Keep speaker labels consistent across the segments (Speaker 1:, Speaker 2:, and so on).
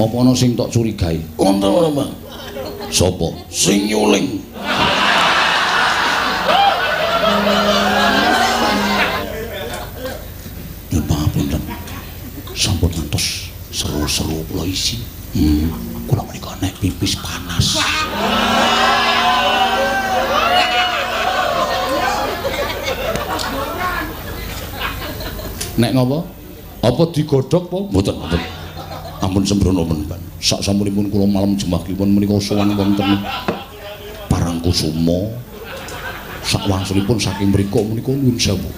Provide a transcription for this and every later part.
Speaker 1: Apa ana sing tok curigai?
Speaker 2: Wonten ora, Bang?
Speaker 1: Sapa?
Speaker 2: Sing nyuling.
Speaker 1: Nyuwun pangapunten. Sampun ngantos seru-seru kula isin. Kula menika nek pipis panas. Nek ngopo? Apa digodhog apa? Mboten, mboten. Ampun sembrono men. Sak sampunipun kula malam Jemah Kliwon menika sowan wonten Parangkusuma. Sak wangsulipun saking mriku menika nyuwun sewu.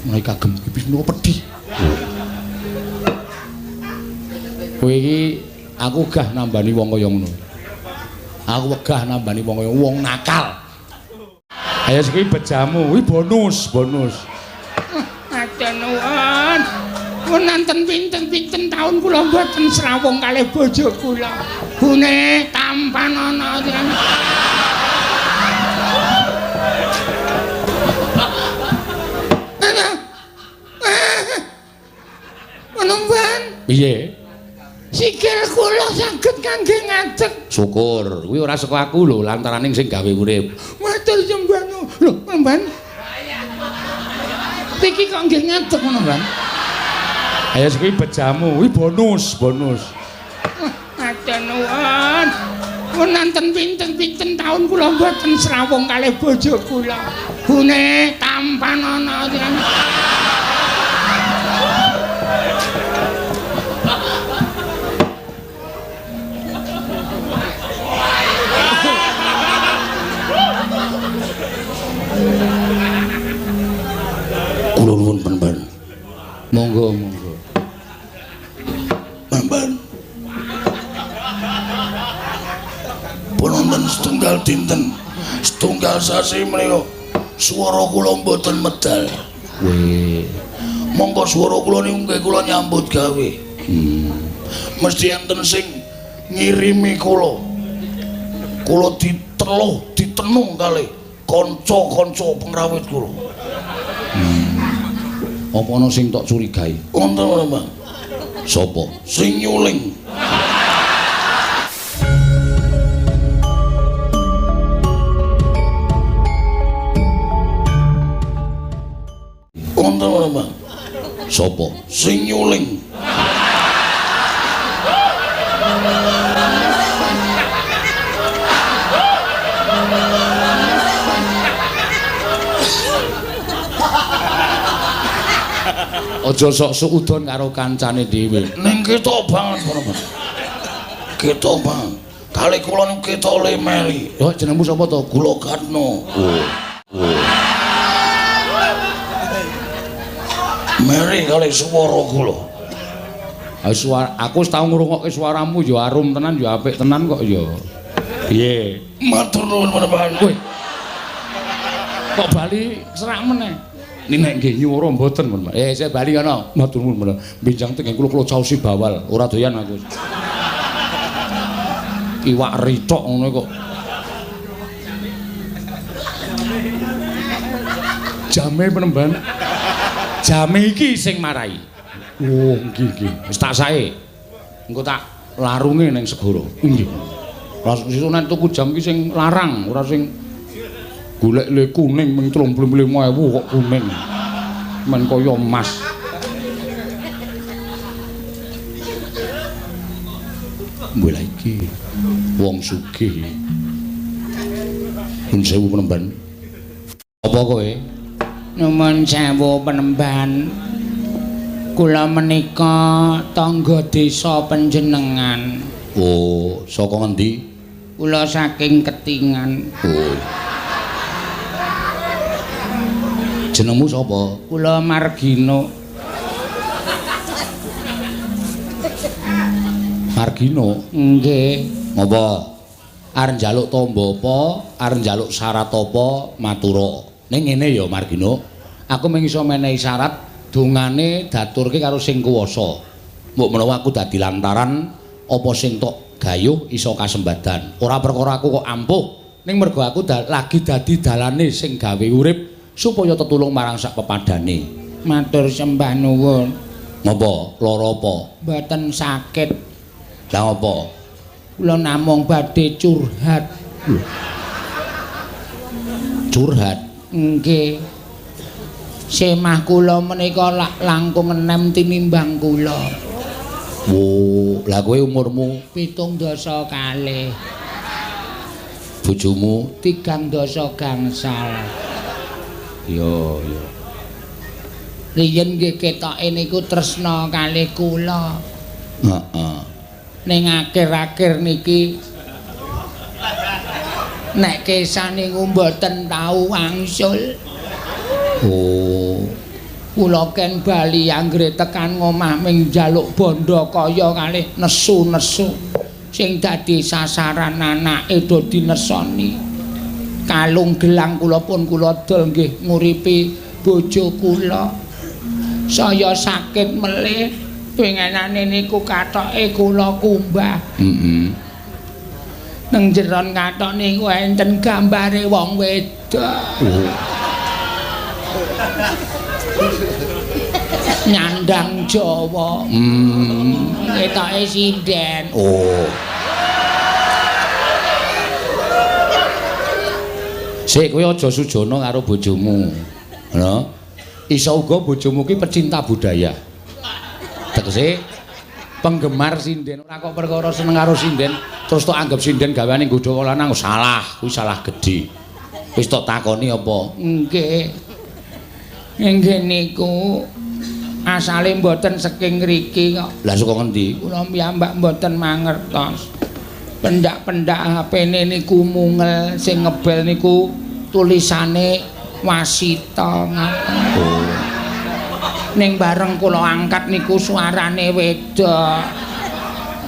Speaker 1: Menawi kagem pipis menika pedih. Oh. Kowe iki aku gah nambani wong kaya ngono. Aku wegah nambani wong kaya wong nakal. Ayo iki bejamu, kuwi bonus, bonus.
Speaker 3: Matur nuwun. Pun nanten pinten-pinten taun kula mboten srawung kalih bojo kula. Gune tampan ana. Penemban.
Speaker 1: Piye?
Speaker 3: Sikil kula saged kangge ngadeg.
Speaker 1: Syukur, kuwi ora saka aku lho, lantaraning sing gawe urip.
Speaker 3: Matur sembah nuwun. Lho, penemban. Iki kok nggih ngadeg ngono, Bang?
Speaker 1: Ayo kuwi bejamu, kuwi bonus, bonus.
Speaker 3: Matur nuwun. Pun nanten pinten-pinten taun kula mboten srawung kalih bojo kula. Gune tampan ana.
Speaker 2: Kula nuwun penemban.
Speaker 1: Monggo, monggo.
Speaker 2: Penemban. Pun wonten setunggal dinten, setunggal sasi menika swara kula mboten medal.
Speaker 1: Weh,
Speaker 2: Monggo swara kula niku nggih kula nyambut gawe. Mesti enten sing ngirimi kula. Kula diteluh, ditenung kalih kanca-kanca pengrawit kula.
Speaker 1: Apa ana sing tok curigai?
Speaker 2: Wonten ora, Bang?
Speaker 1: Sapa?
Speaker 2: Sing nyuling. Wonten ora, Bang?
Speaker 1: Sapa?
Speaker 2: Sing nyuling.
Speaker 1: Aja sok suudon karo kancane dhewe.
Speaker 2: Ning ketok banget ngono, Mas. Ketok banget. Kali kula niku ketok le meli.
Speaker 1: Lho jenengmu sapa to?
Speaker 2: Kula Gatno.
Speaker 1: Oh. Oh.
Speaker 2: Meri kali swara kula.
Speaker 1: Ah suara aku wis tau ngrungokke suaramu ya arum tenan ya apik tenan kok ya. Piye?
Speaker 2: Matur nuwun penemban.
Speaker 1: Kowe. Kok bali serak meneh? Nek nggih nyuwara mboten, Mas. Saya bali kono. Matur nuwun, Mas. Benjang teng kula kula caosi bawal, ora doyan aku. Iwak rithok ngono kok. Jame penemban. Jame iki sing marai. Oh, nggih nggih. Wis tak sae. Engko tak larunge ning segara. Nggih. Lah sesuk nek tuku jam iki sing larang, ora sing golek le kuning ming 35.000 kok kuning. Men kaya emas. Mbah iki wong sugih. Nuwun sewu penemban. Apa kowe?
Speaker 3: Nuwun sewu penemban. Kula menika tangga desa panjenengan.
Speaker 1: Oh, saka ngendi?
Speaker 3: Kula saking Ketingan.
Speaker 1: Oh. Jenengmu sapa?
Speaker 3: Kula Margino.
Speaker 1: Margino?
Speaker 3: Nggih.
Speaker 1: Ngopo? Arep njaluk tamba apa? Arep njaluk syarat apa? Matura. Ning ngene ya Margino, aku mung iso menehi syarat dongane daturke karo sing kuwasa. Mbok menawa aku dadi lantaran apa sing tok gayuh iso kasembadan. Ora perkara aku kok ampuh, ning mergo aku lagi dadi dalane sing gawe urip supaya tetulung marang sak pepadane.
Speaker 3: Matur sembah nuwun.
Speaker 1: Ngopo? Lara apa?
Speaker 3: Mboten sakit.
Speaker 1: Lah ngopo?
Speaker 3: Kula namung badhe curhat.
Speaker 1: Lho. Curhat?
Speaker 3: Nggih. Semah kula menika lak langkung enem tinimbang kula.
Speaker 1: Wo, lah kowe umurmu
Speaker 3: 72.
Speaker 1: Bojomu
Speaker 3: 3 gangsal.
Speaker 1: Iya, iya.
Speaker 3: Riyen nggih ketoke niku tresna kalih kula.
Speaker 1: Heeh.
Speaker 3: Ning akhir-akhir niki nek kesah niku mboten tau wangsul.
Speaker 1: Oh.
Speaker 3: Kula ken bali anggere tekan ngomah ming njaluk bondo kaya kalih nesu-nesu. Sing dadi sasaran anake do dinesoni. Kalung gelang kula pun kula dol nggih nguripi bojo kula. Saya sakit melih pengenane niku katoke kula kumbah.
Speaker 1: Heeh.
Speaker 3: Nang jeron katok niku enten gambare wong wedok.
Speaker 1: Oh.
Speaker 3: Nyandang Jawa. Ketoke sinden.
Speaker 1: Oh. Sik kowe aja sujana karo bojomu. Ngono. Iso uga bojomu ki pecinta budaya. Tegese penggemar sinden. Ora kok perkara seneng karo sinden terus tok anggap sinden gaweane nggodha wong lanang, salah, kuwi salah gedhe. Wis tok takoni apa?
Speaker 3: Nggih. Nggih niku asale mboten saking ngriki kok.
Speaker 1: Lah saka ngendi?
Speaker 3: Kula piyambak mboten mangertos. Pendak-pendak HP-ne niku mungel, sing ngebel niku tulisane Wasita ngaten.
Speaker 1: Oh.
Speaker 3: Ning bareng kula angkat niku suarane wedok.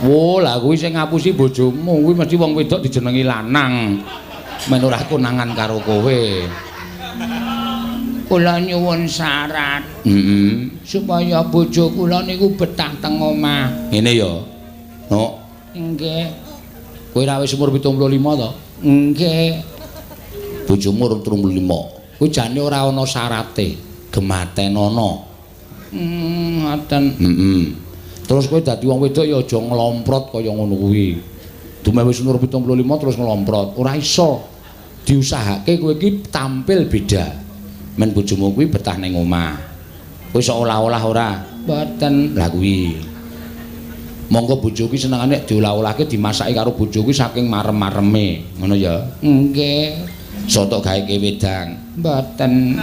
Speaker 1: Wo, lah kuwi sing ngapusi bojomu, kuwi mesti wong wedok dijenengi lanang. Men ora konangan karo kowe.
Speaker 3: Kula nyuwun syarat.
Speaker 1: Heeh.
Speaker 3: Supaya bojo kula niku betah teng omah.
Speaker 1: Ngene ya. Nok.
Speaker 3: Nggih.
Speaker 1: Kowe ra wis umur 75 to?
Speaker 3: Nggih.
Speaker 1: Bojomu umur 35. Kuwi jane ora ana syarate. Gematenono.
Speaker 3: Ngoten.
Speaker 1: Heeh. Terus kowe dadi wong wedok ya aja nglomprot kaya ngono kuwi. Dumeh wis umur 75 terus nglomprot, ora iso. Diusahake kowe iki tampil beda. Men bojomu kuwi betah ning omah. Kowe iso olah-olah ora?
Speaker 3: Mboten.
Speaker 1: Lah kuwi. Monggo bojo kuwi senengane diolah-olahke dimasaki karo bojo kuwi saking marem-mareme, ngono ya?
Speaker 3: Nggih.
Speaker 1: Soto gaeke wedang.
Speaker 3: Mboten.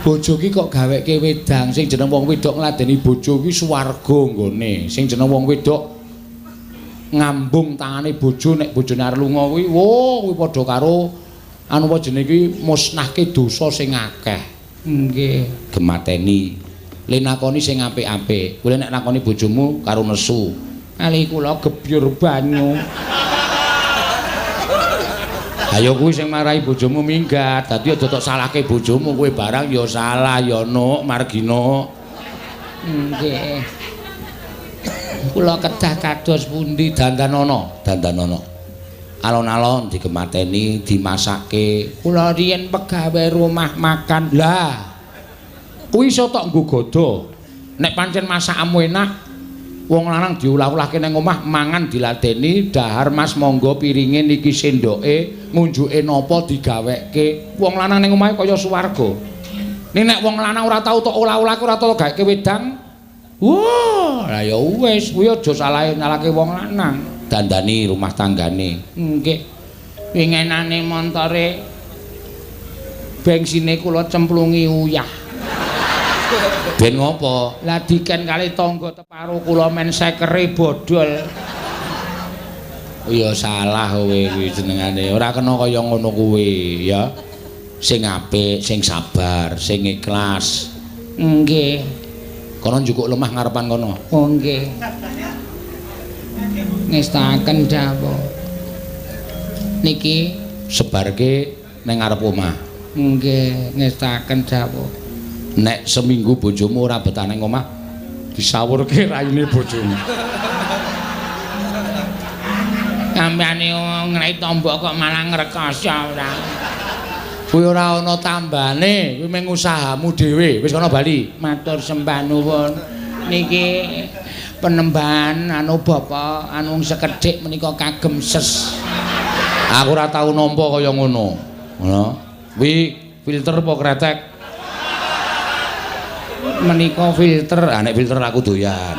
Speaker 1: Bojo ki kok gaweke wedang, sing jeneng wong wedok ngladeni bojo kuwi swarga nggone. Sing jeneng wong wedok ngambung tangane bojo nek bojone arep lunga kuwi, wo kuwi padha karo anu apa jenenge iki musnahke dosa sing akeh.
Speaker 3: Nggih.
Speaker 1: Gemateni. Le nakoni sing apik-apik. Kowe nek nakoni bojomu karo nesu.
Speaker 3: Kali kula gebyur banyu.
Speaker 1: Ayo kuwi sing marahi bojomu minggat. Dadi aja tok salahke bojomu, kowe barang ya salah ya Nuk, Margino.
Speaker 3: Nggih. Kula kedah kados pundi?
Speaker 1: Dandanono, dandanono. Alon-alon digemateni, dimasake.
Speaker 3: Kula riyen pegawe rumah makan.
Speaker 1: Lah, kuwi iso tok nggo godho. Nek pancen masakanmu enak, wong lanang diolah-olahke nang omah, mangan diladeni, dahar Mas monggo piringe niki sendoke, ngunjuke napa digawekke. Wong lanang ning omahe kaya swarga. Ning nek wong lanang ora tau tok olah-olahke, ora tau gawekke wedang, wah, lah ya wis, kuwi aja salahe nyalake wong lanang. Dandani rumah tanggane.
Speaker 3: Nggih. Wingenane montore bengsine kula cemplungi uyah.
Speaker 1: Ben ngopo?
Speaker 3: Lah diken kali tangga teparo kula men sekere bodol.
Speaker 1: Ya salah kowe kuwi jenengane. Ora kena kaya ngono kuwi ya. Sing apik, sing sabar, sing ikhlas.
Speaker 3: Nggih.
Speaker 1: Kono njukuk lemah ngarepan kono.
Speaker 3: Oh nggih. Ngestakaken dawuh. Niki
Speaker 1: sebarke ning ngarep omah.
Speaker 3: Nggih, ngestakaken dawuh.
Speaker 1: Nek seminggu bojomu ora betah ning omah, disawurke raine bojomu.
Speaker 3: Sampeyan ngrek tombok kok malah ngrekoso ora.
Speaker 1: Kuwi ora ana tambane, kuwi mung usahamu dhewe. Wis kono bali.
Speaker 3: Matur sembah nuwun. Niki penembahan anu bapak anu sekedhik menika kagem ses.
Speaker 1: Aku ora tau nampa kaya ngono. Ngono. Kuwi filter apa kretek?
Speaker 3: Menika
Speaker 1: filter. Ah nek filter aku doyan.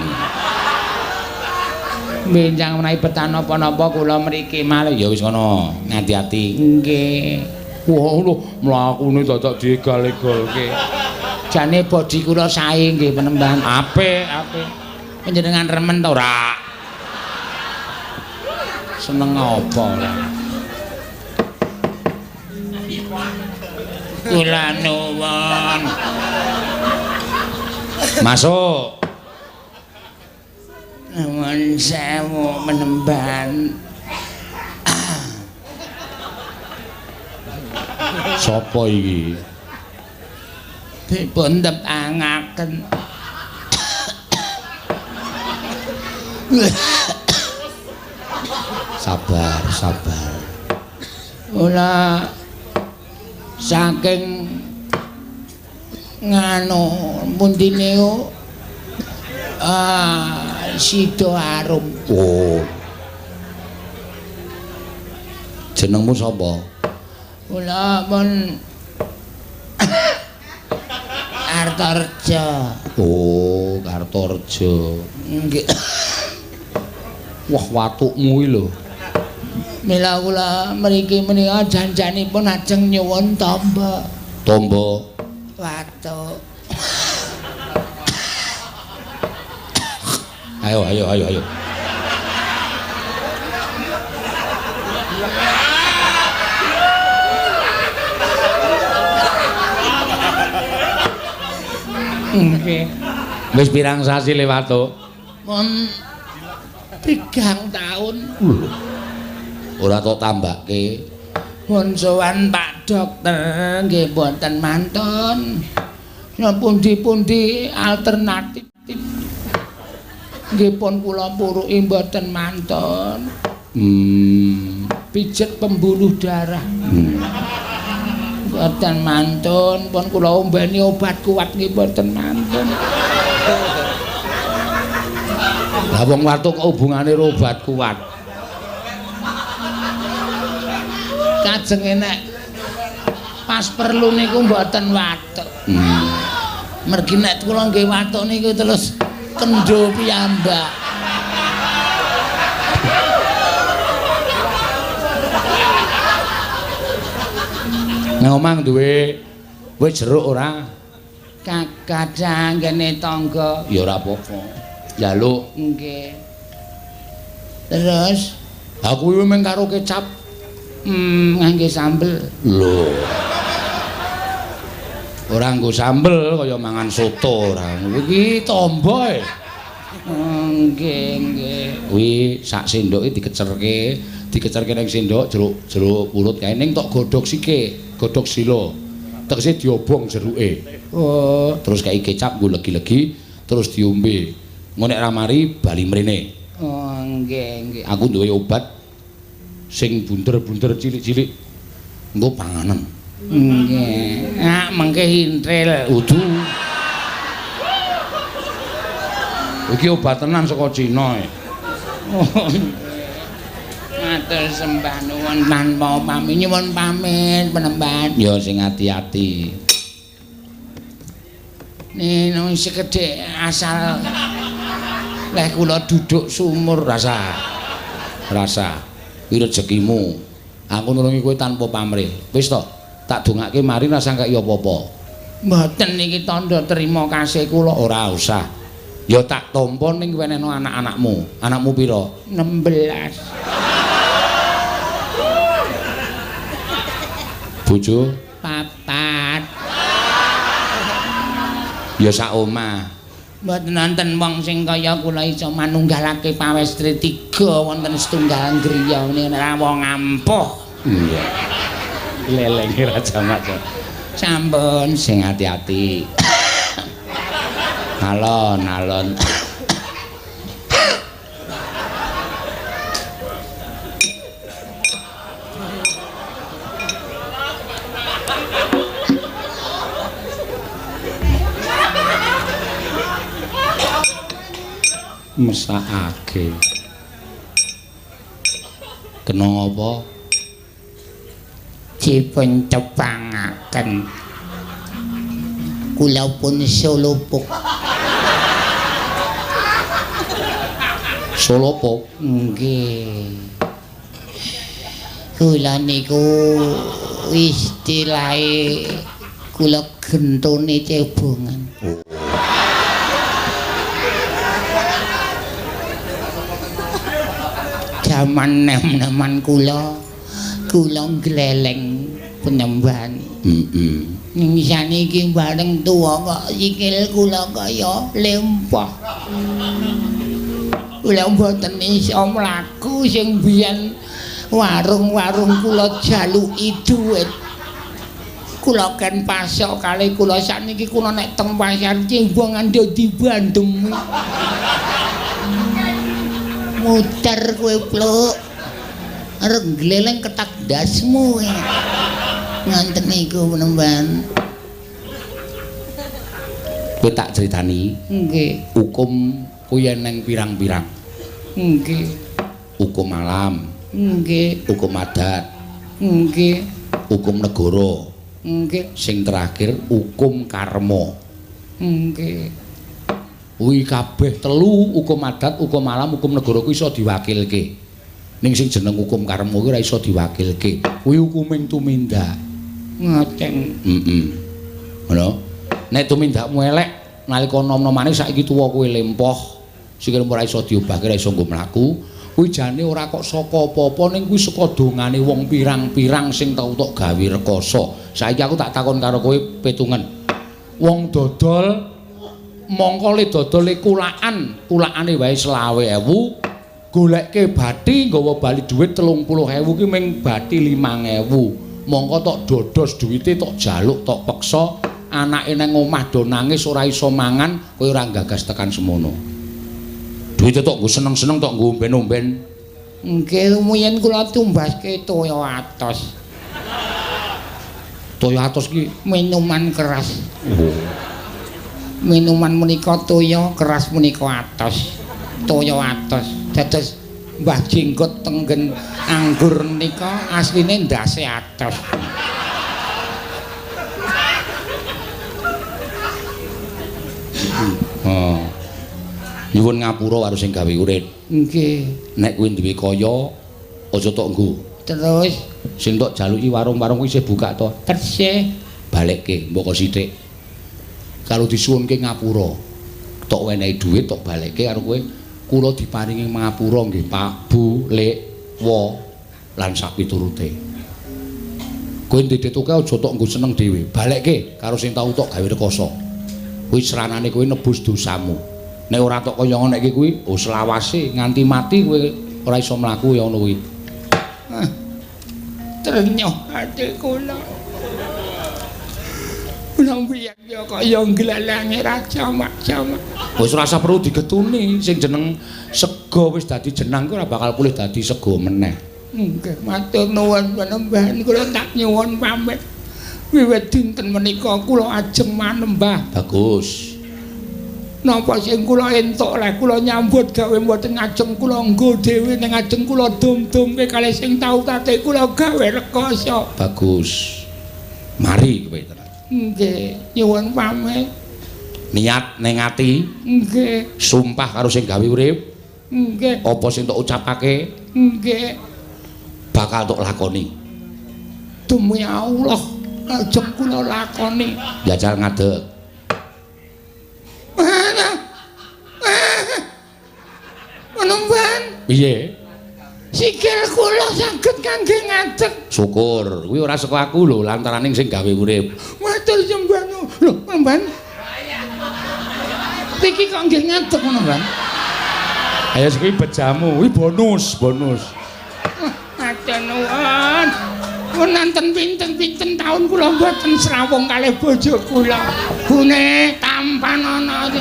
Speaker 3: Benjang menawi betan napa-napa kula mriki
Speaker 1: malih. Ya wis ngono, ngati-ati.
Speaker 3: Nggih.
Speaker 1: Wah, lho mlakune dadak diegal-egalke.
Speaker 3: Jane bodi kula sae nggih penembahan.
Speaker 1: Apik, apik.
Speaker 3: Panjenengan remen ta
Speaker 1: ora? Seneng apa ora?
Speaker 3: Kula nuwun.
Speaker 1: Masuk.
Speaker 3: Nuwun sewu penembahan.
Speaker 1: Sapa iki?
Speaker 3: Dipun tepangaken.
Speaker 1: Sabar, sabar.
Speaker 3: Kula saking nganu pundi niku Sidoarum.
Speaker 1: Oh. Jenengmu sapa?
Speaker 3: Kula pun Kartorejo.
Speaker 1: Oh, Kartorejo.
Speaker 3: Nggih.
Speaker 1: Wah, watukmu iki lho.
Speaker 3: Mila kula mriki menika janjanipun ajeng nyuwun tamba.
Speaker 1: Tamba
Speaker 3: watuk.
Speaker 1: Ayo, ayo, ayo, ayo.
Speaker 3: Nggih.
Speaker 1: Wis pirang sasi le watuk?
Speaker 3: Mun 3 taun.
Speaker 1: Lho. Ora tok tambake.
Speaker 3: Mun sowan Pak Dokter nggih mboten mantun. Pundi-pundi alternatif nggih pun kula puruki mboten mantun. Pijet pembuluh darah. Mboten mantun, pun kula ombeni obat kuat nggih mboten mantun.
Speaker 1: Lah wong watuk kok hubungane karo obat kuat?
Speaker 3: Kajenge nek pas perlu niku mboten watuk. Mergi nek kula nggih watuk niku terus kendho piyambak.
Speaker 1: Nang omah duwe wis jeruk ora?
Speaker 3: Kakadang ngene tangga.
Speaker 1: Ya ora apa-apa. Njaluk.
Speaker 3: Nggih. Terus
Speaker 1: aku kuwi mung karo kecap.
Speaker 3: Ngangge sambel.
Speaker 1: Lho. Ora nggo sambel kaya mangan soto ora. Iki tombo e.
Speaker 3: Nggih, nggih.
Speaker 1: Kuwi sak sendoke dikecerke, dikecerke ning sendok jeruk purut kae ning tok godhog sike, godhog sila. Tegese diobong jeruke.
Speaker 3: Oh,
Speaker 1: terus kei kecap nggo legi-legi terus diombe. Engko nek ra mari bali mrene.
Speaker 3: Oh, nggih, nggih.
Speaker 1: Aku duwe obat sing bunder-bunder cilik-cilik. Engko panganen.
Speaker 3: Nggih. Ah, mengke intril.
Speaker 1: Udu. Iki obat tenan saka Cina e.
Speaker 3: Matur sembah nuwun tanpa pamit, nyuwun pamit penemban.
Speaker 1: Ya sing ati-ati.
Speaker 3: Nino sekedhik asal leh kula duduk sumur
Speaker 1: rasa. Rasa. Kuwi rezekimu. Aku nulungi kowe tanpa pamrih. Wis to, tak dongake mari rasa kaya apa-apa.
Speaker 3: Mboten niki tandha terima kasih kula.
Speaker 1: Ora usah. Ya tak tampa ning wenehno anak-anakmu. Anakmu pira?
Speaker 3: 16.
Speaker 1: Bojo
Speaker 3: 4.
Speaker 1: Ya sak omah.
Speaker 3: Mboten wonten wong sing kaya kula iso manunggalake pawestri 3 wonten setunggal griya menika wong ampuh.
Speaker 1: Iya. Lelenge Raja Maca.
Speaker 3: Sampun
Speaker 1: sing ati-ati. Alon alon. Mesakake. Kena ngapa?
Speaker 3: Dipun tepangaken. Kula pun solopuk.
Speaker 1: Solopuk?
Speaker 3: Nggih. Kula niku istilahe kula gentone cebongan.
Speaker 1: Oh.
Speaker 3: Jaman nem-neman kula, kula ngleleng penyembahan.
Speaker 1: Heeh.
Speaker 3: Ning saniki bareng tuwa kok sikil kula kaya lempoh. Kula mboten iso mlaku sing biyen warung-warung kula jaluki dhuwit. Kula ken pasok kalih kula sakniki kula nek teng pasar Cebongan dadi bandem. Muter kowe pluk. Arep gleleng ketak ndasmu. Ngonten niku penemban.
Speaker 1: Kowe tak critani.
Speaker 3: Nggih.
Speaker 1: Hukum kuwi eneng pirang-pirang.
Speaker 3: Nggih.
Speaker 1: Hukum alam.
Speaker 3: Nggih.
Speaker 1: Hukum adat.
Speaker 3: Nggih.
Speaker 1: Hukum negara.
Speaker 3: Nggih.
Speaker 1: Sing terakhir hukum karma.
Speaker 3: Nggih.
Speaker 1: Kuwi kabeh telu, hukum adat, hukum alam, hukum negara kuwi iso diwakilke. Ning sing jeneng hukum karma kuwi ora iso diwakilke. Kuwi hukuming tumindak.
Speaker 3: Ngoten.
Speaker 1: Heeh. Ngono. Nek tumindakmu elek nalika nom-nomane saiki tuwa kowe lempoh, sikilmu ora iso diobahke, ora iso nggo mlaku. Kuwi jane ora kok saka apa-apa, ning kuwi saka dongane wong pirang-pirang sing tau tok gawe rekoso. Saiki aku tak takon karo kowe petungen. Wong dodol mongko le dodole kulaan, kulaane wae 25.000, golekke bathi nggawa bali dhuwit 30.000 ki ming bathi 5.000. Mongko tok dodos duwite tok jaluk tok peksa, anake nang omah do nangis ora iso mangan, kowe ora gagas tekan semono. Duwite tok nggo seneng-seneng tok nggo omben-omben.
Speaker 3: Nggih, rumiyin kula tumbaske toya atos.
Speaker 1: Toya atos ki
Speaker 3: minuman keras.
Speaker 1: Oh.
Speaker 3: Minuman menika toya keras menika atos. Toya atos. Dados Mbah Jenggot tenggen anggur menika asline ndase atos.
Speaker 1: Oh. Nyuwun ngapura karo sing gawe urip.
Speaker 3: Nggih.
Speaker 1: Nek kuwi duwe kaya aja tok nggo.
Speaker 3: Terus
Speaker 1: sing tok jaluki warung-warung kuwi isih buka to?
Speaker 3: Tesih.
Speaker 1: Balekke mbok sithik. Kalau disuwunke ngapura, tok wenehi dhuwit tok balekke karo kowe. Kula diparingi ngapura nggih Pak, Bu, Lek, Wo lan sak piturute. Kowe ndedetoke aja tok nggo seneng dhewe. Balekke karo sing tau tok gawe rekoso. Kuwi sranane kowe nebus dosamu. Nek ora tok kaya ngono iki kuwi, oh selawase nganti mati kowe ora iso mlaku ya ngono kuwi.
Speaker 3: Trenyuh ati kula. Kula mbiyen ya kaya nglelange raja mak-jamak.
Speaker 1: Wis ora usah perlu digetuni, sing jeneng sega wis dadi jenang kuwi ora bakal pulih dadi sega meneh.
Speaker 3: Nggih, matur nuwun panembahan kula tak nyuwun pamit. Wiwit dinten menika kula ajeng manembah.
Speaker 1: Bagus.
Speaker 3: Napa sing kula entuk leh kula nyambut gawe mboten ajeng kula nggo dhewe ning ajeng kula dum-dumke kalih sing tau tate kula gawe rekoso.
Speaker 1: Bagus. Mari kowe tenan.
Speaker 3: Nggih, nyuwun pamit.
Speaker 1: Niat ning ati.
Speaker 3: Nggih.
Speaker 1: Sumpah karo sing gawe urip.
Speaker 3: Nggih.
Speaker 1: Apa sing tok ucapake?
Speaker 3: Nggih.
Speaker 1: Bakal tok lakoni.
Speaker 3: Demi Allah, ajeng kula lakoni.
Speaker 1: Jajal ngadeg.
Speaker 3: Penemban.
Speaker 1: Piye?
Speaker 3: Sikil kula saged kangge ngadeg.
Speaker 1: Syukur, kuwi ora saka aku lho, lantarane sing gawe urip.
Speaker 3: Matur sembah nuwun. Lho, penemban. Iki kok nggih ngadeg penemban?
Speaker 1: Ayo iki bejamu, kuwi bonus, bonus.
Speaker 3: Matur nuwun. Wonten pinten-pinten taun kula mboten srawung kalih bojo kula. Bune tampanana.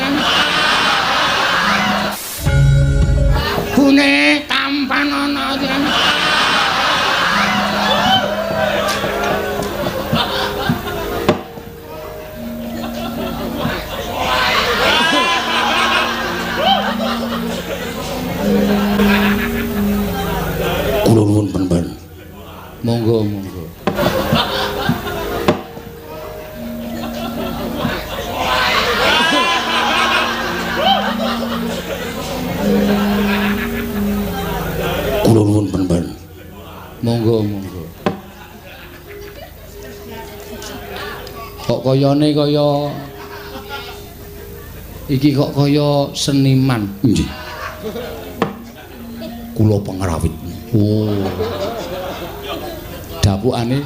Speaker 3: Bune tampanana.
Speaker 1: Monggo, monggo.
Speaker 2: Kula nuwun penemban.
Speaker 1: Monggo, monggo. Kok kayane kaya iki kok kaya seniman.
Speaker 2: Nggih. Kula pengrawit.
Speaker 1: Oh. Dapukane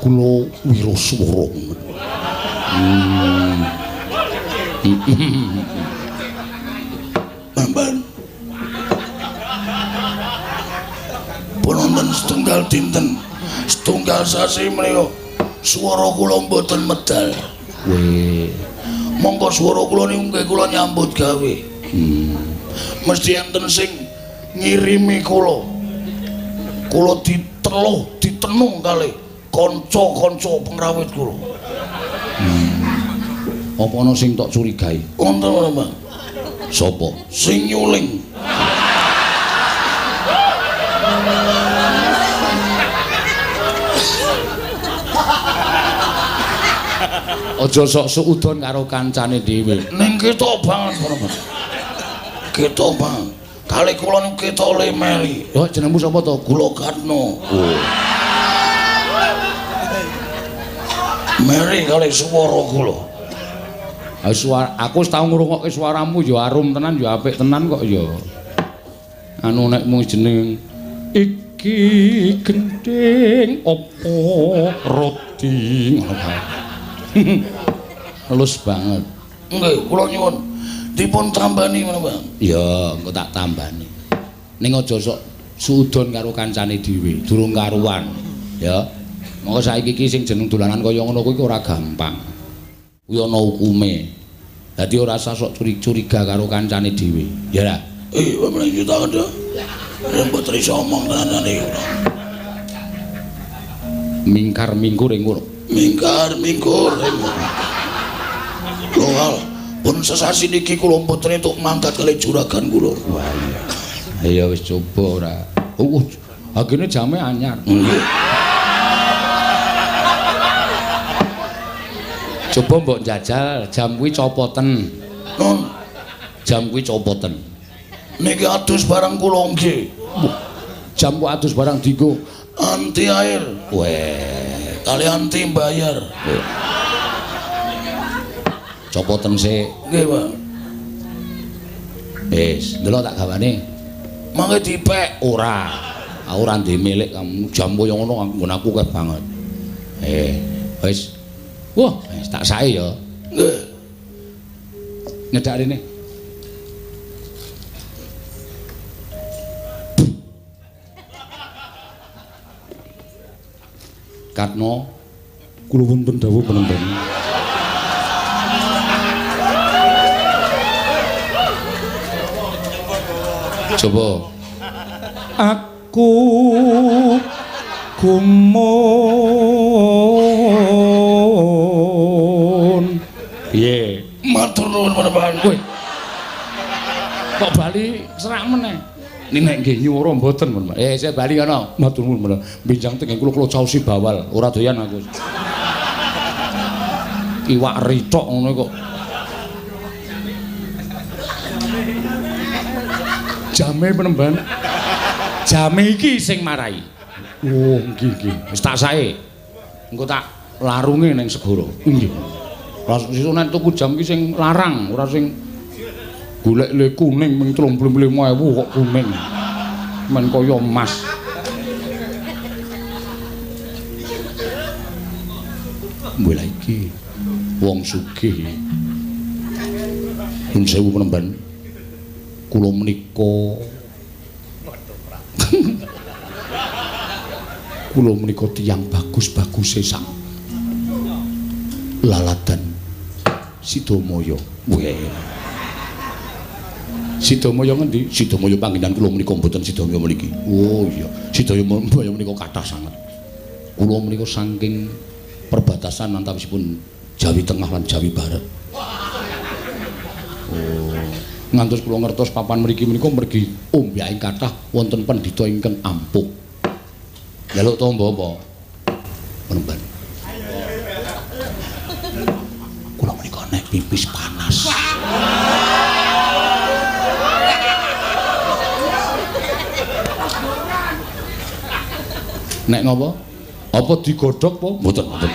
Speaker 2: kula wiraswara. Penemban. Wonten setunggal dinten, setunggal sasi menika swara kula mboten medal.
Speaker 1: Weh.
Speaker 2: Monggo swara kula niku nggih kula nyambut gawe. Mesti enten sing ngirimi kula. Kula diteluh, ditenung kalih kanca-kanca pengrawit kula.
Speaker 1: Apa ana sing tok curigai?
Speaker 2: Wonten ora, Pak?
Speaker 1: Sapa?
Speaker 2: Sing nyuling.
Speaker 1: Aja sok suudon karo kancane dhewe.
Speaker 2: Ning ketok banget ngono, Pak. Ketok banget. Kali kula niku ketok le meri.
Speaker 1: Oh, jenengmu sapa to?
Speaker 2: Kula Katno.
Speaker 1: Oh.
Speaker 2: Meri kali swara kula.
Speaker 1: Ha suara aku wis tau ngrungokke suaramu ya arum tenan ya apik tenan kok ya. Anu nek mung jeneng iki gendhing apa roti ngono kae. Halus banget.
Speaker 2: Nggih, kula nyuwun dipun tambani menapa, Pak?
Speaker 1: Ya, engko tak tambani. Ning aja sok suudon karo kancane dhewe, durung karuan. Ya. Monggo saiki iki sing jeneng dolanan kaya ngono kuwi ora gampang. Kuwi ana hukume. Dadi ora usah sok curiga karo kancane dhewe. Ya ra?
Speaker 2: Pemenang juta kandha. Mboten iso omong tenan iki.
Speaker 1: Mingkar mingkur ing ngono.
Speaker 2: Mingkar mingkur ing ngono. Lho, pun sesasi niki kula mboten entuk mangkat kalih juragan kula.
Speaker 1: Wah iya. Ya wis coba ora. Agene jame anyar.
Speaker 2: Nggih.
Speaker 1: Coba mbok njajal jam kuwi copoten.
Speaker 2: Non.
Speaker 1: Jam kuwi copoten.
Speaker 2: Niki adus barang kula nggih.
Speaker 1: Jam kok adus barang dienggo
Speaker 2: anti air.
Speaker 1: Weh,
Speaker 2: kali anti bayar.
Speaker 1: Copoten sik.
Speaker 2: Nggih, Pak.
Speaker 1: Wis, ndelok tak gawane.
Speaker 2: Mangke dipek
Speaker 1: ora. Aku ora ndek milik kamu jam kaya ngono nggon aku akeh banget. Wis. Wah, wis tak sae ya.
Speaker 2: Nggih.
Speaker 1: Nyedak rene. Katno, kula wonten dawuh penenten. Coba. Aku gumun. Piye?
Speaker 2: Matur nuwun penemban.
Speaker 1: Kowe. Kok bali serak meneh? Nek nggih nyuwara mboten, Pak. Saya bali kono. Matur nuwun menawa. Benjang teng kula kula caosi bawal, ora doyan aku. Iwak rithok ngono kok. Jame penemban. Jame iki sing marai. Oh, nggih nggih. Wis tak sae. Engko tak larunge ning segara. Nggih. Langsung sesuk nek tuku jam iki sing larang, ora sing golek le kuning ming 35.000 kok kuning. Men kaya emas. Mbah iki wong sugih. Nun sewu penemban. Kula menika kula menika tiyang bagus-baguse sak laladan Sidamaya. Weh. Sidamaya ngendi? Sidamaya panggenan kula menika mboten Sidamaya mriki. Oh iya, Sidamaya menika kathah sanget. Kula menika saking perbatasan antawisipun Jawi Tengah lan Jawi Barat. Oh, ngantos kula ngertos papan mriki menika mergi ombyaking kathah wonten pendhita ingkang ampuh. Njaluk tombo apa?
Speaker 2: Penemban. Kula menika nek pipis panas.
Speaker 1: Nek ngopo? Apa digodhog apa?
Speaker 2: Mboten, mboten.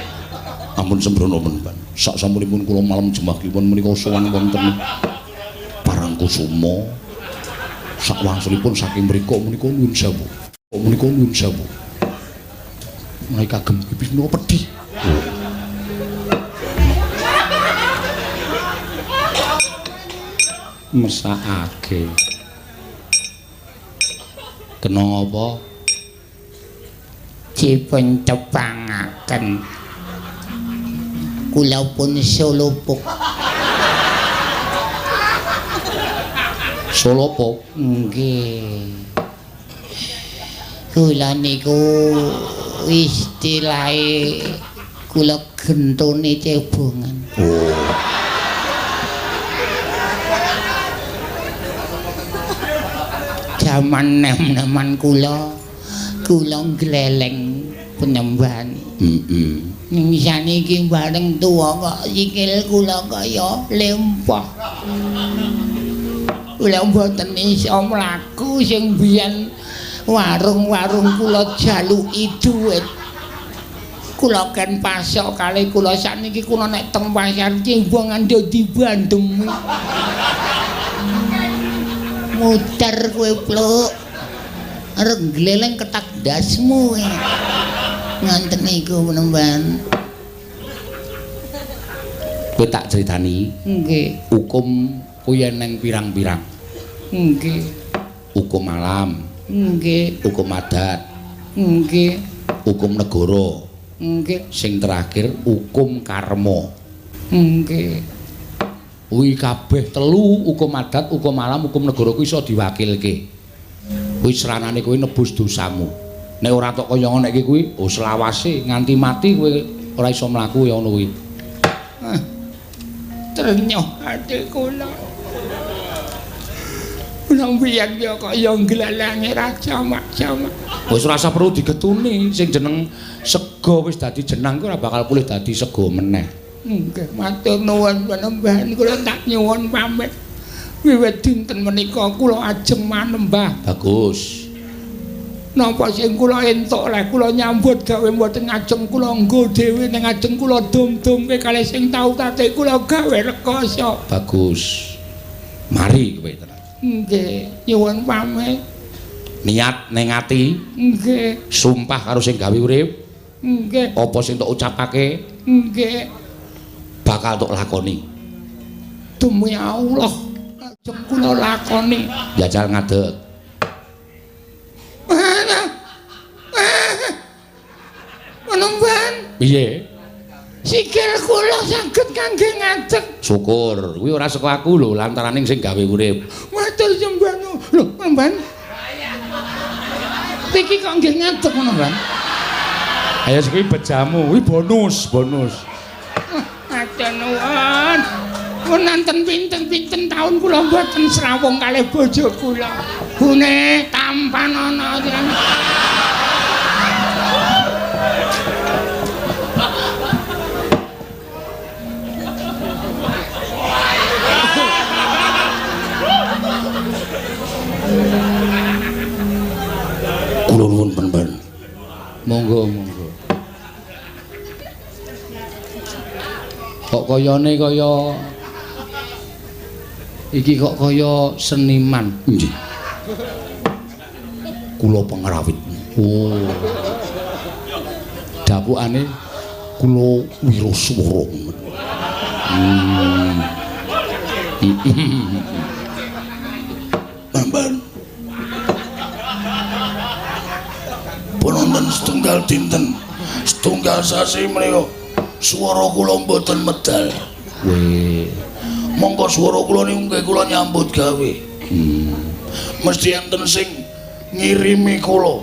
Speaker 2: Ampun sembrono penemban. Sak sampunipun kula malam Jemah Kliwon menika sowan wonten Parangkusuma. Sak wangsulipun saking mriku menika nuwun sewu. Menika nuwun sewu. Menawi kagem pipis menika pedhi. Oh.
Speaker 1: Mesakake.
Speaker 2: Kena apa?
Speaker 3: Dipun tepangaken. Kula pun solopuk.
Speaker 1: Solopo?
Speaker 3: Nggih. Kula niku istilahe kula gentone cebongan.
Speaker 2: Oh.
Speaker 3: Jaman nem-neman kula, kula ngleleng penyembahan.
Speaker 2: Heeh.
Speaker 3: Ning saniki bareng tuwa kok sikil kula kaya lempah. Kula mboten iso mlaku sing biyen warung-warung kula jaluki dhuwit. Kula ken pasok kalih kula sakniki kula nek teng pasar cembongan dadi bandem. Muter kowe pluk. Arep gleleng ketak ndasmu. Ngonten niku penemban.
Speaker 1: Kowe tak critani.
Speaker 3: Nggih.
Speaker 1: Hukum kuwi eneng pirang-pirang.
Speaker 3: Nggih.
Speaker 1: Hukum alam.
Speaker 3: Nggih.
Speaker 1: Hukum adat.
Speaker 3: Nggih.
Speaker 1: Hukum negara.
Speaker 3: Nggih.
Speaker 1: Sing terakhir hukum karma.
Speaker 3: Nggih.
Speaker 1: Kuwi kabeh telu, hukum adat, hukum alam, hukum negara kuwi iso diwakilke. Kuwi sranane kowe nebus dosamu. Nek ora tok kaya ngono iki kuwi, oh selawase nganti mati kowe ora iso mlaku ya ngono kuwi.
Speaker 3: Trenyuh ati kula. Kula mbiyen ya kaya nglelange raja mak-jamak.
Speaker 1: Wis ora usah perlu digetuni, sing jeneng sega wis dadi jenang kuwi ora bakal pulih dadi sega meneh.
Speaker 3: Nggih, matur nuwun penembahan kula tak nyuwun pamit. Wiwit dinten menika kula ajeng manembah.
Speaker 1: Bagus.
Speaker 3: Napa sing kula entuk leh kula nyambut gawe mboten ajeng kula nggo dhewe ning ajeng kula dum-dumke kalih sing tau tate kula gawe rekoso.
Speaker 1: Bagus. Mari kowe tenan.
Speaker 3: Nggih, nyuwun pamit.
Speaker 1: Niat ning ati.
Speaker 3: Nggih.
Speaker 1: Sumpah karo sing gawe urip.
Speaker 3: Nggih.
Speaker 1: Apa sing tok ucapake?
Speaker 3: Nggih.
Speaker 1: Bakal tok lakoni.
Speaker 3: Demi Allah, ajeng kula lakoni.
Speaker 1: Jajal ngadeg.
Speaker 3: Penemban.
Speaker 1: Piye?
Speaker 3: Sikil kula saged kangge ngadeg.
Speaker 1: Syukur, kuwi ora saka aku lho, lantaraning sing gawe urip.
Speaker 3: Matur sembah nuwun. Lho, penemban. Iki kok nggih ngadeg penemban?
Speaker 1: Ayo kuwi bejamu, kuwi bonus, bonus.
Speaker 3: Matur nuwun. Wonten pinten-pinten taun kula mboten srawung kalih bojo kula. Bune tampanana.
Speaker 2: Kula nuwun penemban.
Speaker 1: Monggo, monggo. Kok kayane kaya iki kok kaya seniman.
Speaker 2: Nggih. Kula pengrawit.
Speaker 1: Oh. Dapukane
Speaker 2: kula wiraswara. Penemban. Wonten setunggal dinten, setunggal sasi menika swara kula mboten medal.
Speaker 1: Weh.
Speaker 2: Mongko swara kula niku nggih kula nyambut gawe. Mesti enten sing ngirimi kula.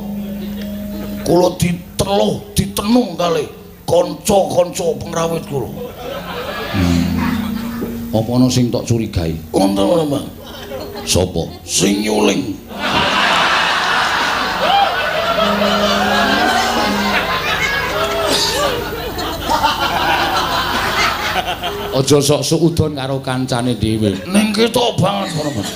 Speaker 2: Kula diteluh, ditenung kalih kanca-kanca pengrawit kula.
Speaker 1: Apa ana sing tok curigai?
Speaker 2: Wonten ora, Mbak?
Speaker 1: Sapa?
Speaker 2: Sing nyuling.
Speaker 1: Aja sok suudon karo kancane dhewe.
Speaker 2: Ning ketok banget ngono, Mas.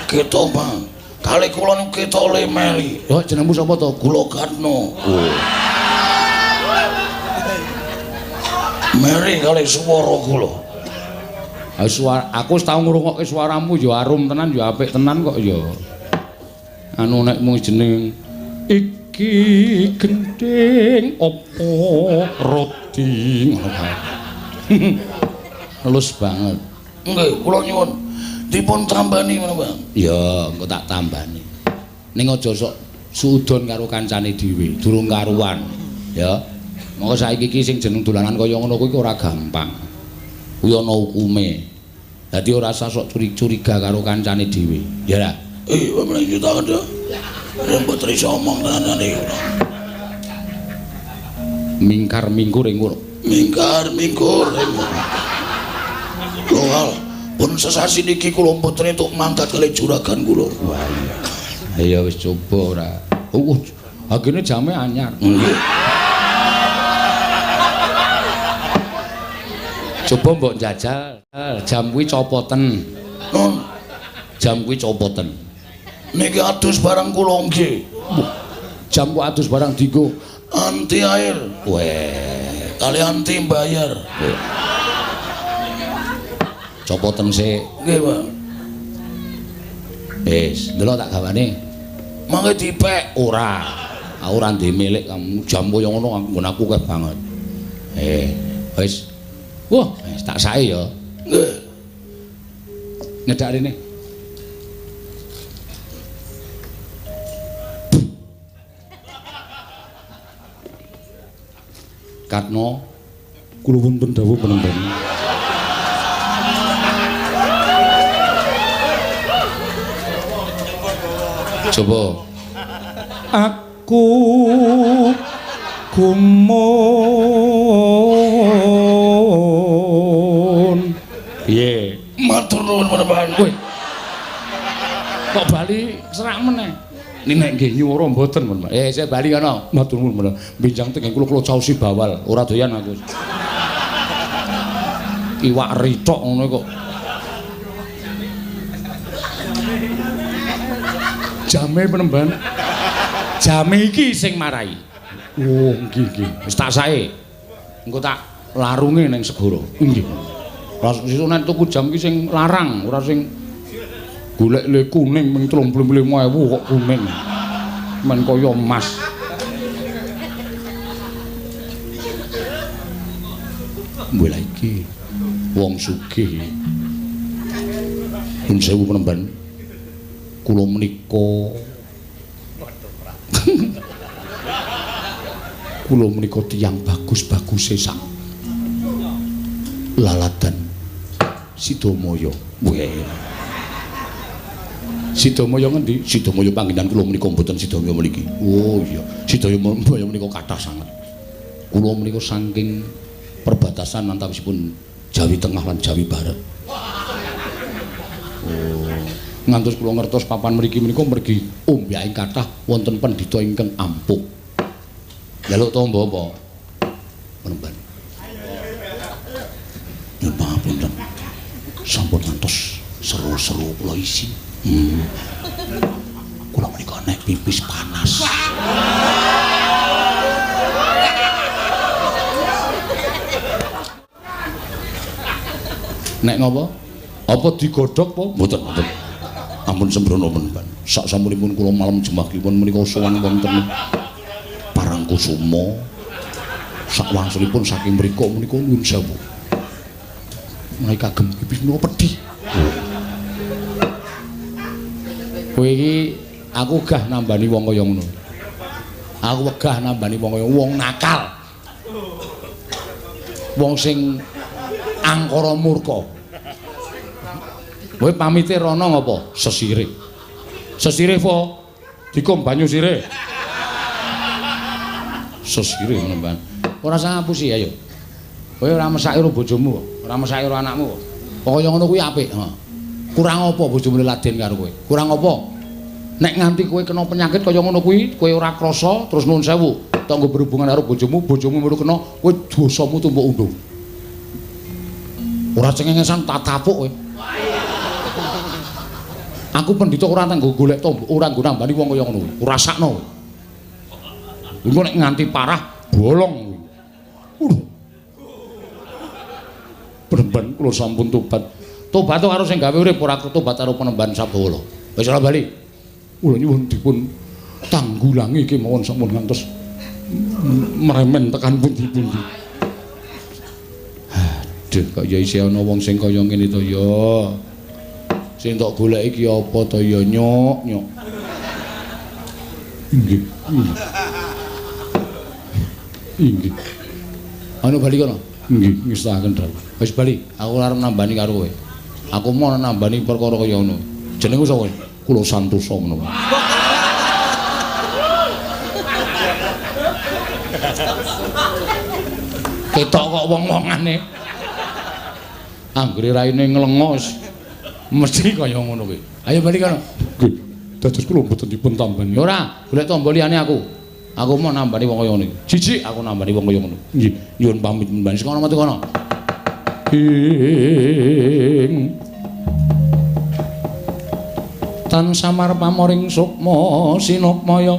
Speaker 2: Ketok banget. Kali kula niku ketok le meli.
Speaker 1: Oh, jenengmu sapa to?
Speaker 2: Kula Gatno.
Speaker 1: Oh.
Speaker 2: Meri kali swara kula.
Speaker 1: Ha suara aku wis tau ngrungokke suaramu ya arum tenan ya apik tenan kok ya. Anu nek mung jeneng iki gendhing apa roti ngono kae. Halus banget.
Speaker 2: Nggih, kula nyuwun dipun tambani ngono, Bang.
Speaker 1: Ya, engko tak tambani. Ning aja sok suudon karo kancane dhewe, durung karuan. Ya. Monggo saiki iki sing jeneng dolanan kaya ngono kuwi ora gampang. Kuwi ana hukume. Dadi ora usah sok curiga karo kancane dhewe. Ya ra?
Speaker 2: Meneh juta kan ya. Mboten iso omong tenan iki.
Speaker 1: Mingkar mingkur ing ngono.
Speaker 2: Mingkar mingkur ing ngono. Lho, pun sesasi niki kula mboten entuk mangkat kali juragan kula.
Speaker 1: Wah iya. Ya wis coba ora. Agene jame anyar.
Speaker 2: Nggih.
Speaker 1: Coba mbok njajal, jam kuwi copoten.
Speaker 2: Nun,
Speaker 1: jam kuwi copoten.
Speaker 2: Niki adus barang kula nggih.
Speaker 1: Jam ku adus barang dienggo
Speaker 2: anti air.
Speaker 1: Weh,
Speaker 2: kali anti bayar.
Speaker 1: Copoten sik.
Speaker 2: Nggih, Pak.
Speaker 1: Wis, ndelok tak gawane.
Speaker 2: Mangke dipek
Speaker 1: ora. Aku ora ndek milik kamu jam kaya ngono nggon aku akeh banget. Wis. Wah, wis tak sae ya.
Speaker 2: Nggih.
Speaker 1: Nyedak rene. Katno kula wonten dawuh penenten. Coba. Aku gumun. Piye?
Speaker 2: Matur nuwun penemban.
Speaker 1: Kowe. Kok bali serak meneh? Nek nggih nyuwara mboten, Pak. Saya bali kono. Matur nuwun menawa. Benjang teng kula kula caosi bawal, ora doyan aku. Iwak rithok ngono kok. Jame penemban. Jame iki sing marai. Oh, nggih nggih. Wis tak sae. Engko tak larunge ning segara. Nggih. Ora sesuk nek tuku jam iki sing larang, ora sing golek le kuning ming 35.000 kok kuning. Men kaya emas. Mbok iki wong sugih. Pun sewu penemban. Kula menika kula menika tiyang bagus-baguse sak laladan Sidamaya. Weh. Sidamaya ngendi? Sidamaya panggenan kula menika mboten Sidamaya mriki. Oh iya, Sidamaya menika kathah sanget. Kula menika saking perbatasan antawisipun Jawi Tengah lan Jawi Barat. Oh, ngantos kula ngertos papan mriki menika mergi ombyaking kathah wonten pendhita ingkang ampuh. Njaluk tombo apa? Penemban.
Speaker 2: Nyuwun pangapunten. Sampun ngantos seru-seru kula isin. Kula menika nek pipis panas.
Speaker 1: Nek ngopo? Apa digodhog apa?
Speaker 2: Mboten, mboten. Ampun sembrono penemban. Sak sampunipun kula malam jemahipun menika sowan wonten Parangkusuma. Sak wangsulipun saking mriku menika nyuwun sewu. Menawi kagem pipis menika pedhi.
Speaker 1: Kowe iki aku gah nambani wong kaya ngono. Aku wegah nambani wong kaya wong nakal. Wong sing angkara murka. Kowe pamite rono ngopo? Sesirih. Sesirih po? Dikum banyu sirih. Sesirih ngono, Mbak. Ora usah ngapusi ayo. Kowe ora mesake karo bojomu, ora mesake karo anakmu. Pokoke ngono kuwi apik, heeh. Kurang apa bojomu laden karo kowe? Kurang apa? Nek nganti kowe kena penyakit kaya ngono kuwi, kowe ora krasa terus nuwun sewu, tanggo berhubungan karo bojomu, bojomu melu kena, kowe dosamu tumpuk undung. Ora cengengesan tak tapuk kowe. Aku pendhita ora tanggo golek tombo, ora nggo nambani wong kaya ngono kuwi. Ora sakno kowe. Engko nek nganti parah bolong kuwi. Penemban kula sampun tobat. Tobat karo sing gawe urip, ora tobat karo Penemban Sabdawala. Wis ora bali. Kula nyuwun dipun tanggulangi kemawon sampun ngantos meremen tekan pundi-pundi. Aduh, kok ya isih ana wong sing kaya ngene to ya. Sing tok goleki iki apa to ya, Nyok, Nyok. Inggih. Inggih. Anu bali kono. Nggih, ngestaken dawuh. Wis bali, aku arep nambani karo kowe. Aku mau nambani perkara kaya ngono. Jenengku sapa? Kula Santosa ngono. Ketok kok wong-wongane. Anggere raine nglengos mesti kaya ngono kuwi. Ayo bali kono. Nggih. Dados kula mboten dipun tambani. Ora, golek tombo liyane aku. Aku mau nambani wong kaya ngono iki. Jijik aku nambani wong kaya ngono. Nggih, nyuwun pamit mbani saka metu kono. Ing tan samar pamoring sukma sinukmaya.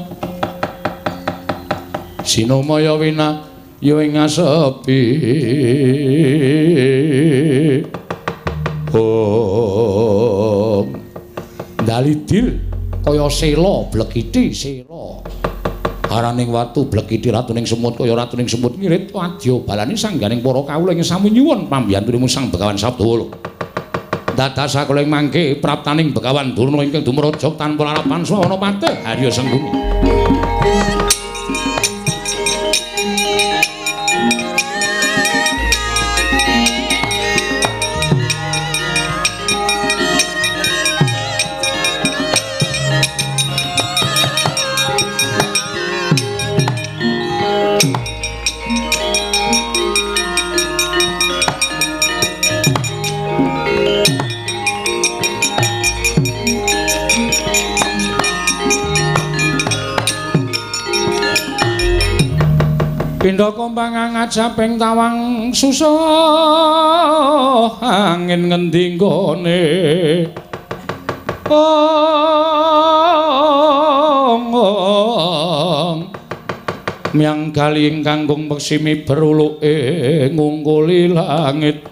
Speaker 1: Sinumaya wina ya ing asepi. Om dalidir kaya sela blekiti sela. Araning watu blekiti ratuning semut kaya ratuning semut ngirit wadya balane sangganing para kawula ing sami nyuwun pambiyantunipun Sang Begawan Sabdawala. Dados sakula ing mangke praptaning Begawan Durna ingkang dumraja tanpa larapan sawana patih Arya Sengguni. Pindha kompang ngajaping tawang susah angin ngendi nggone. Ong myang kali ingkang kangkung peksimi beruluke ngungkuli langit.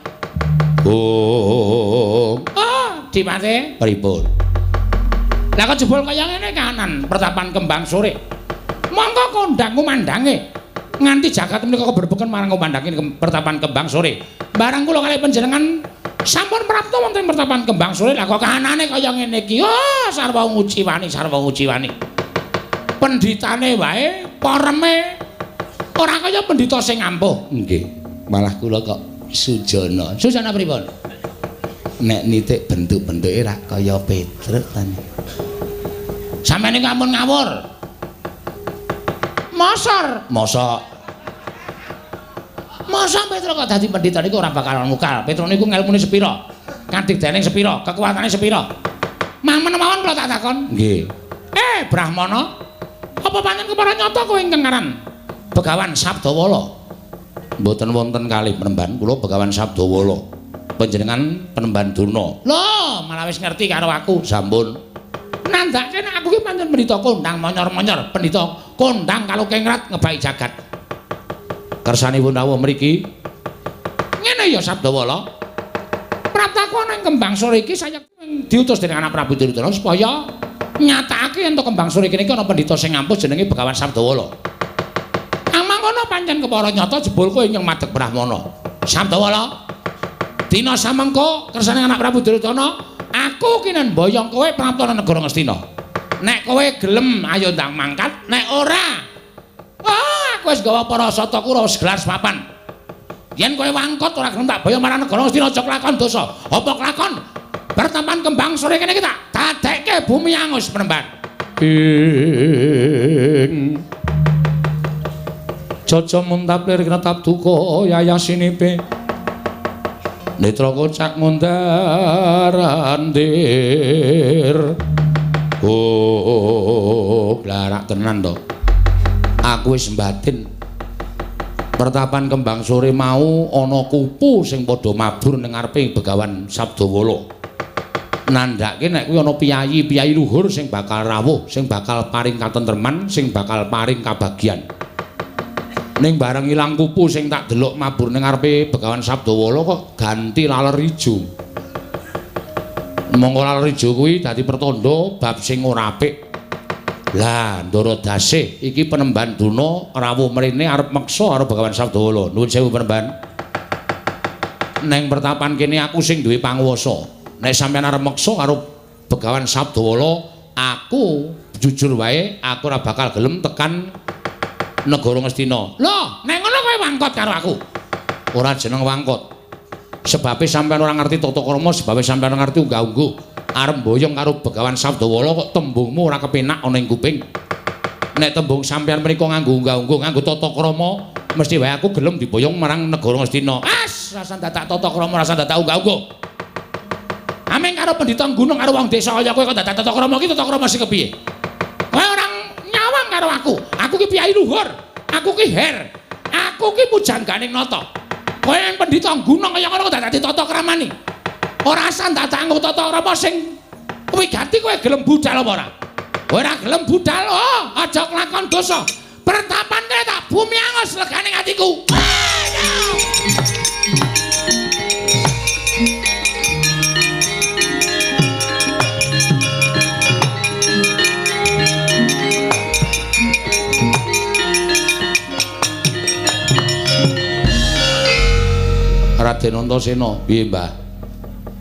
Speaker 1: Ong ah dimate pripun? Lah kok jebul kaya ngene kanan pertapan kembang sore. Monggo kondang kumandange. Nganti jagat menika keberbeken marang ngumandhangi pertapan kembang sore. Barang kula kalih panjenengan sampun prapta wonten pertapan kembang sore, lah kok kahanane kaya ngene iki. Oh, sarwa nguciwani, sarwa nguciwani. Pendhitane wae poreme ora kaya pendhita sing ampuh. Nggih, malah kula kok sujana. Sujana pripun? Nek nitik bentuk-bentuke ra kaya Petruk ta. Sampeyan niku ampun ngawur. Mosor, mosok. Mosok Petruk kok dadi pendhita niku ora bakal mukal. Petruk niku ngelmune sepira? Kadigdaning sepira? Kekuatane sepira? Mamen mawon kula tak takon. Nggih. Brahmana, apa pancen kepara nyata kowe ingkang aran Begawan Sabdawala? Mboten wonten kalih penemban kula Begawan Sabdawala. Panjenengan Penemban Durna. Lho, malah wis ngerti karo aku. Sampun. Nandhake nek aku ki pancen pendhita kondang monyor-monyor, pendhita kondang kalukengrat ngebaki jagat. Kersanipun rawuh mriki. Ngene ya Sabdawala. Praptaku ana ing kembang sore iki saya diutus dening anak Prabu Duryudana supaya nyatakake yen to kembang sore iki ana pendhita sing ampuh jenenge Begawan Sabdawala. Amangkana pancen kepara nyata jebul kowe ingkang madheg Brahmana. Sabdawala, dina samengko kersane anak Prabu Duryudana, aku kinen mboyong kowe prapta negara Ngastina. Nek kowe gelem ayo ndang mangkat, nek ora, aku wis gawa para sata Kurawa segelar sepapan. Yen kowe wangkot ora gelem tak boyong marang negara Ngastina aja kelakon dosa. Apa kelakon? Pertapan kembang sore kene iki tak dadekke bumi angus penemban. Ing Caca muntap lir kretap duka yayasinipe. Netra kocak ngundar andir. Oh, blarak tenan to. Aku wis mbatin. Pertapan Kembang Sore mau ana kupu sing padha mabur ning ngarepe Begawan Sabdawala. Nandhake nek kuwi ana piyayi-piyayi luhur sing bakal rawuh, sing bakal paring katentreman, sing bakal paring kabagyan. Ning bareng ilang kupu sing tak delok mabur ning ngarepe Begawan Sabdawala kok ganti laler ijo. Monggo laler ijo kuwi dadi pertanda bab sing ora apik. Lah, Ndara Dasih iki penemban Durna rawuh mrene arep meksa karo Begawan Sabdawala. Nuwun sewu penemban. Neng pertapan kene aku sing duwe panguwasa. Nek sampeyan arep meksa karo Begawan Sabdawala, aku jujur wae aku ora bakal gelem tekan negara Ngastina. Lho, nek ngono kowe wangkot karo aku. Ora jeneng wangkot. Sebabe sampeyan ora ngerti tata krama, sebabe sampeyan ora ngerti unggah-ungguh. Arep mboyong karo Begawan Sabdawala kok tembungmu ora kepenak ana ing kuping. Nek tembung sampeyan menika nganggo unggah-ungguh, nganggo tata krama, mesti wae aku gelem diboyong marang negara Ngastina. As, rasa dadak tata krama, rasa dadak unggah-ungguh. Ameng karo pendhita gunung karo wong desa kaya kowe kok dadak tata krama iki tata krama sing kepiye? Kowe ora nyawang karo aku. Aku ki piyai luhur, aku ki her, aku ki pujangganing nata. Kowe pendhita gunung kaya ngono kok dadak ditata kramani. Ora asal dadak nganggo tata krama sing wigati kowe gelem budal apa ora? Ora gelem budal, oh, aja kelakon dosa. Pertapan kene tak bumi angus legane atiku. Raden Antasena, piye Mbah?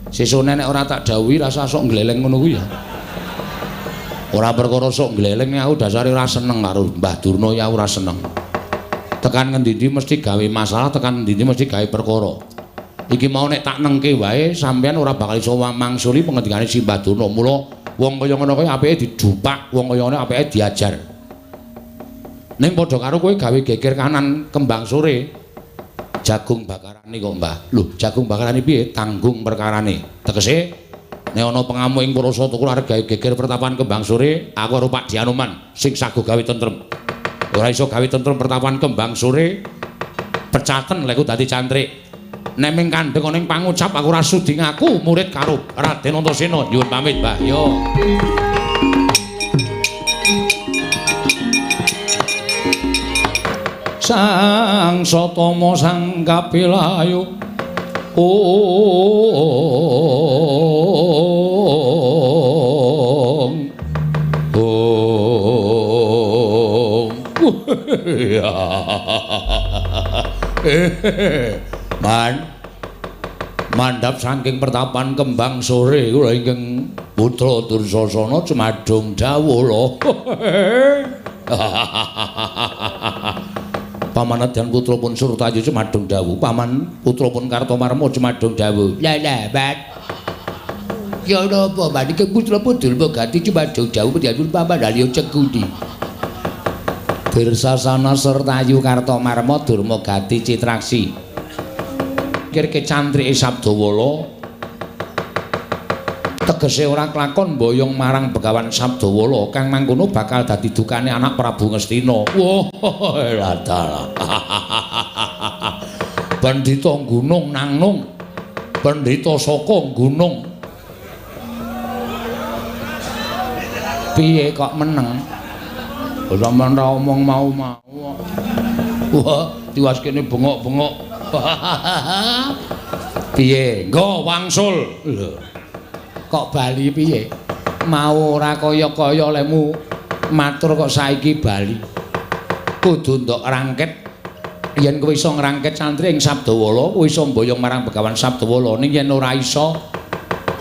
Speaker 1: Sesone nek ora tak dawuhi rasa sok ngleleng ngono kuwi ya. Ora perkara sok ngleleng, aku dasare ora seneng karo Mbah Durna ya ora seneng. Tekan ngendi-endi mesti gawe masalah, tekan ngendi-endi mesti gawe perkara. Iki mau nek tak nengke wae sampean ora bakal iso mangsuli pengendikane si Mbah Durna. Mula wong kaya ngono kuwi apike didupak, wong kaya ngono apike diajar. Ning padha karo kowe gawe geger kanan Kembang Sore. Jagung bakarane kok Mbah. Lho, jagung bakarane piye? Tanggung perkarane. Tegese nek ana pengamuk ing Purasa Tukul arep gawe geger pertapan Kembang Sore, aku karo Pak Dianoman sing sago gawe tentrem. Ora iso gawe tentrem pertapan Kembang Sore, pecaten lek dadi cantrik. Nek ming kandheng ana ing pangucap aku ora sudi ngaku murid karo Raden Antasena. Nyuwun pamit, Mbah. Yo. Sang Satama sang Kapilayu ong ong. Man mandhap saking pertapan Kembang Sore kula ingkang putra Dursasana cumadung dawuh lho. Paman Adyan putra pun Surtayu cumadung dawuh, paman putra pun Kartomarma cumadung dawuh. Lah lah, Bat. Ya napa, Bat? Iki putra pun Durmagati cumadung dawuh panjenengan paman Alya Cekuni. Dursasana Surtayu Kartomarma Durmagati Citraksi. Kirke cantrike Sabdawala tegese ora klakon mboyong marang Begawan Sabdawala kang mangkono bakal dadi dukane anak Prabu Ngastina. Wah, dalah. Pendhita gunung nangnung, pendhita saka gunung. Piye kok meneng? Sampeyan ra omong mau-mau. Wah, tiwas kene bengok-bengok. Piye? Nggo wangsul. Lho. Kok bali piye? Mau ora kaya-kaya lemu matur kok saiki bali. Kudu ndok rangket. Yen kowe iso ngrangket santri ing Sabdawala, kowe iso mboyong marang Begawan Sabdawala. Ning yen ora iso,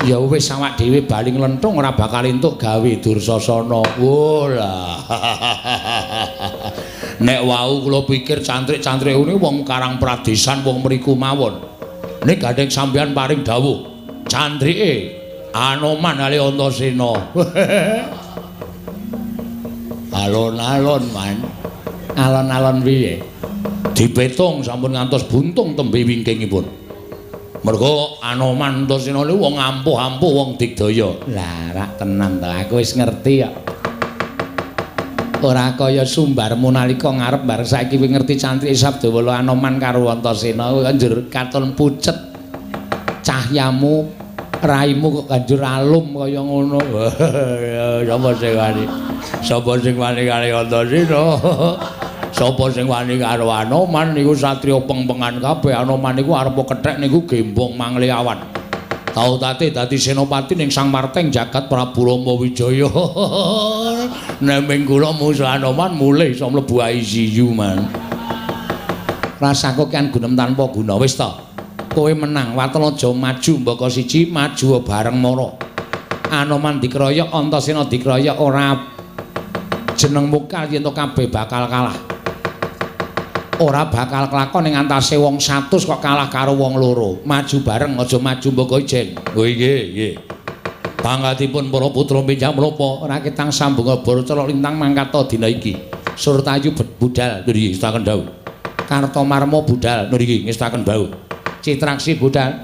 Speaker 1: ya wis awak dhewe bali nglenthung ora bakal entuk gawe Dursasana. Wo lah. Nek wau kula pikir cantrik-cantrik ngene wong Karang Pradesan wong mriku mawon. Nek gandeng sampeyan paring dawuh, cantrike Anoman ali Antasena. Alon-alon, Man. Alon-alon piye? Dipetung sampun ngantos buntung tembe wingkingipun. Mergo Anoman Antasena niku wong ampuh-ampuh, wong digdaya. Lah, rak tenan to, aku wis ngerti kok. Ora kaya sumbarmu nalika ngarep bareng saiki kowe ngerti cantrike Sabdawala Anoman karo Antasena njur katon pucet cahyamu, raimu kok banjur alum kaya ngono. Sapa sing wani?
Speaker 2: Sapa sing wani karo Antasena? Sapa sing wani karo Anoman niku satriya pengpengan kabeh. Anoman niku arep kethek niku gembong mangliawan. Tau tate dadi senopati ning Sang Marteng jagat Prabu Rama Wijaya. Nek ming kula musuh Anoman mulih iso mlebu ICU, Man.
Speaker 1: Rasaku kan gunem tanpa guna. Wis ta. Kowe menang, waton aja maju mbaka siji, maju bareng mara. Anoman dikeroyok, Antasena dikeroyok, ora jenengmu kal yen to kabeh bakal kalah. Ora bakal kelakon ing antase wong 100 kok kalah karo wong loro. Maju bareng, aja maju mbaka ijen.
Speaker 2: Oh nggih, nggih. Pangkatipun para putra benjang menapa?
Speaker 1: Ora ketang sambung bara celok lintang mangkata dina iki. Surtayu budal
Speaker 2: nggih ngestaken dawuh.
Speaker 1: Kartomarma budal
Speaker 2: nggih ngestaken dawuh.
Speaker 1: Citraksi budal.